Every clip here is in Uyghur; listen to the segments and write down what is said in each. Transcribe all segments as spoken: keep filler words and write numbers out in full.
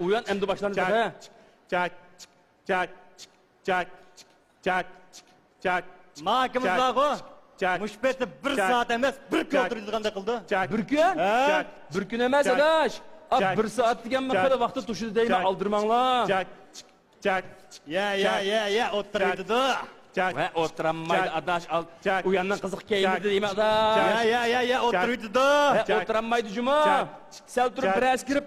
ئۇيان ئەمدى باشلاندى. ماكىمىزلارغۇ مۇشۇ پەيتتە بىر سائەت ئەمەس، بىر كۈن ئولتۇرىدىغاندەك قىلدى. بىر كۈن؟ ھە؟ بىر كۈن ئەمەس، ئاداش. ئا، بىر سائەت دېگەنمۇ خېلى ۋاقىت توشىدۇ دەيمەن، ئالدىرىماڭلار. يا، يا، يا، يا، ئولتۇرۇۋېتىدۇ. ۋە ئولتۇرالمايدۇ، ئاداش، ئال. ئۇياننىڭ قىزىق كەينىدە دەيمەن، ئاداش. يا، يا، يا، يا، ئولتۇرۇۋېتىدۇ. ۋە ئولتۇرالمايدۇ جۇمۇ. سەل تۇرۇپ بىرەرسى كىرىپ،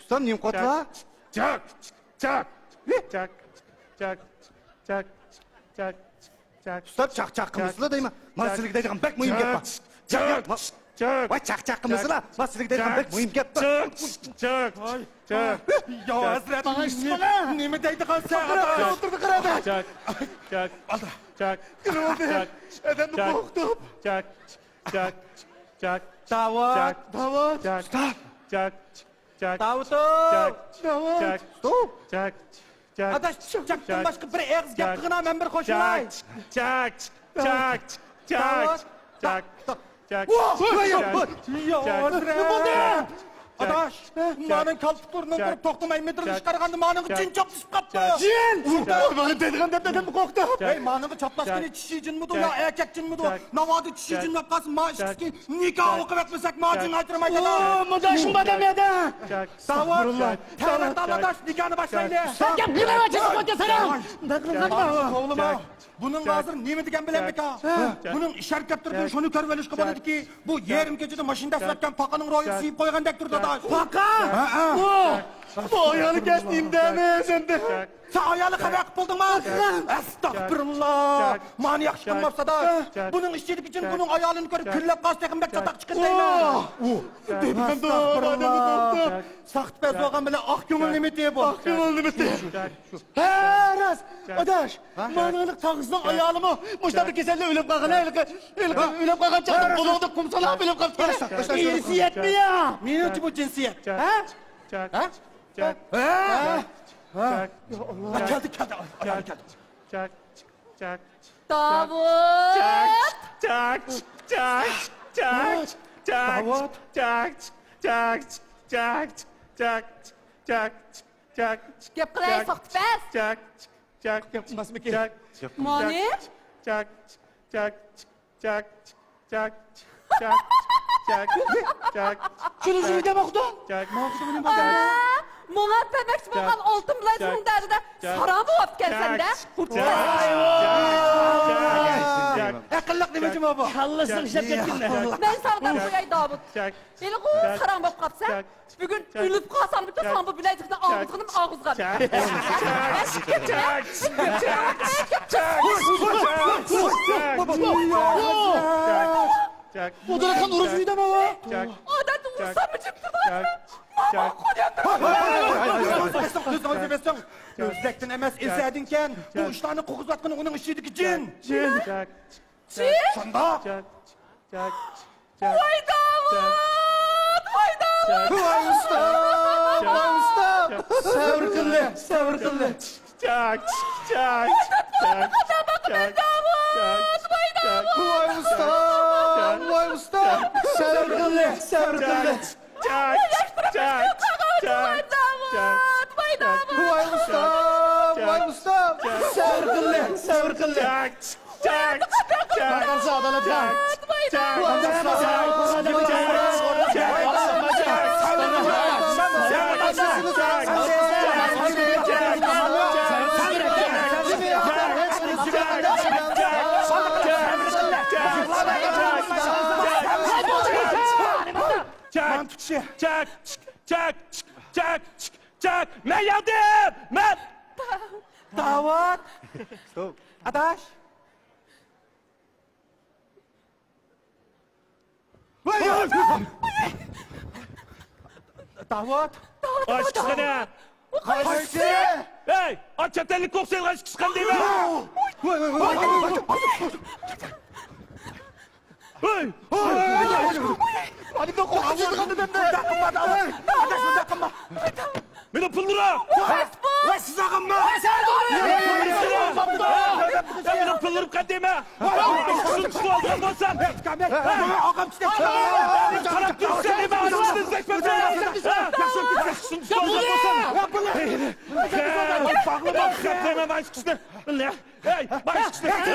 ئۇستا، نېمە قىلىۋاتىلا؟ چاك، چاك، چاك، چاك، چاك، چاك، چاك، چاك. ئۇستا، چاق-چاق قىلمىسىلا دەيمەن. مانا سىلىگە دەيدىغان بەك مۇھىم گەپ بار. چاك، چاك، چاك. ۋاي، چاق-چاق قىلمىسىلا. مانا سىلىگە دەيدىغان بەك مۇھىم گەپ بار. چاك، چاك، چاك. يا ھەزرەت، نېمە دەيدىغانسەن؟ ئولتۇردى قارادا. چاك، چاك، چاك. ئادەمنى قورقۇتۇپ. چاك، چاك، چاك. داۋۇت! داۋۇت! چاك، چاك، چاك. داۋۇت! داۋۇت! چاك، چاك، چاك. ئاداش، چاكتىن باشقا بىر ئېغىز گەپ قىلغىنا، مەن بىر قوشۇلاي. چاك، چاك، چاك، چاك، چاك. چاك، چاك، چاك. نېمە بولدى؟ ئاداش، مانىڭ كالپۇكلىرىنىڭ تۇرۇپ توختىماي مىدىرلىشىپ قارىغاندا مانىڭغا جىن چاپلىشىپ قاپتۇ. جىن! مانا دەيدىغان دەپ دەپ قورقتۇم. ھەي، مانىڭغا چاپلاشقىنى چىشى جىنمىدۇ يا ئەركەك جىنمىدۇ؟ ناۋادا چىشى جىن بولۇپ قالسا، ما ئىككىسى نىكاھ ئوقۇۋەتمىسەك، ما جىن ئايتۇرمايدۇ. ئۇ مۇنداق شۇنداق دەمەيدۇ. داۋۇت، تەۋەككەل ئاداش، نىكاھنى باشلايلى. سەن گەپ قىلمايۋەتسەن، قويۇۋەتسەن. قوۋلىما. بۇنىڭغا ھازىر نېمە دېگەن بىلەنمىكىن؟ بۇنىڭ ئىش ھەرىكەتلىرىدىن شۇنى كۆرۈۋېلىشقا بولىدۇكى، بۇ يېرىم كېچىدە ماشىنا دەسسەتكەن پاقىنىڭ روھىنى سىيىپ قويغاندەك تۇرىدۇ ئاداش. پاقا؟ ھە، ھە. ئۇ، بۇ ئايالى كەچتە نېمە دەيمىز ئەمدى؟ سەن ئايالى خەۋەر قىلىپ بولدۇڭمۇ؟ ئەستەغپىرۇللا! مانا ياخشى قىلماپسىز ئاداش. بۇنىڭ ئىچىدىكى جىن بۇنىڭ ئايالىنى كۆرۈپ كۈنلەپ قالسا تېخىمۇ بەك چاتاق چىقىدۇ دەيمەن. ئۇ، دېدىم ئەمدى ئادەمنى قورقۇتۇپ. ساختىپەز بولغان بىلەن ئاق كۆڭۈل نېمىتى بۇ؟ ئاق كۆڭۈل نېمىتى؟ ھە، راست، ئاداش. مانىڭلىق تاغىسىنىڭ ئايالىمۇ مۇشۇنداق بىر كېسەلدە ئۆلۈپ قالغان، ھېلىقى، ھېلىقى ئۆلۈپ قالغان چاغدا بۇلۇڭدا قۇم سالاپ ئۆلۈپ قاپتىكەن. ئىرسىيەتمۇ يا؟ مېنىڭچە بۇ جىنسىيەت. ھە؟ ھە؟ ھە؟ ھە؟ كەلدى، كەلدى، ئايال كەلدى. داۋۇت! داۋۇت! گەپ قىلاي، سوختىپەس. گەپ قىلماسمىكىن؟ مانى؟ شۇنى شۇنى دەپ ئوقۇدۇڭ؟ ماڭا شۇنى دەپ. ماڭا دېمەكچى بولغان ئالتۇن بىلەن سۇنىڭ دەردىدە ساراڭ بوۋاپتىكەن سەندە. ئەقىللىق نېمە جۇمۇ بۇ؟ كاللىسىنى ئىشلەپ كەتكىن. مەن ساڭا دەپ قوياي، داۋۇت. ھېلىغۇ ساراڭ بوپ قاپسەن. بۈگۈن ئۆلۈپ قالساممۇ، ساڭا بۇ بىلەزىكنى ئاغزىغىنىم ئاغزىغا. ئۇدۇراتقان ئۇرۇش ئۆيدە ماۋۇ. ئادەتتە ئۇرساممۇ جىم تۇرىدۇ. ئۆزلەكتىن ئەمەس، ئىززەدىنكەن. بۇ ئىشلارنى قوغۇزۇۋاتقىنى ئۇنىڭ ئىچىدىكى جىن. جىن؟ شۇنداق. ۋاي داۋۇت! ۋاي داۋۇت! ۋاي ئۇستا! ۋاي ئۇستا! سەۋر قىلدى، سەۋر قىلدى. چاك، چاك، چاك، چاك، چاك. ۋاي ئۇستا! ۋاي ئۇستا! سەۋر قىلدى، سەۋر قىلدى. چاك، چاك، چاك، چاك. ۋاي ئۇستا! ۋاي ئۇستا! سەۋر قىلدى، سەۋر قىلدى. چاك، چاك، چاك، چاك. چاك، چاك، چاك، چاك، چاك، چاك. مەن يەڭدىم! مەن! داۋۇت! ئاداش! داۋۇت! ئاچ قىسقىنە! قايسى؟ ھەي! ئاچ چەت ئەللىك ئوخشايدىغان ئىككىسى قانداق دەيمەن؟ ھەي! مېنىڭ پۇللىرىم! ۋاي، سىز ئاغاممۇ! مېنىڭ پۇللىرىم قانداق دەيمەن؟ شۇنى تۇتۇۋالغان بولسام. قاراپ تۇرۇپسەن نېمە؟ شۇنى تۇتۇۋالغان بولسام. خەپ دەيمەن مانا شۇ قىزنى. ھەي، مانا شۇ قىزنى.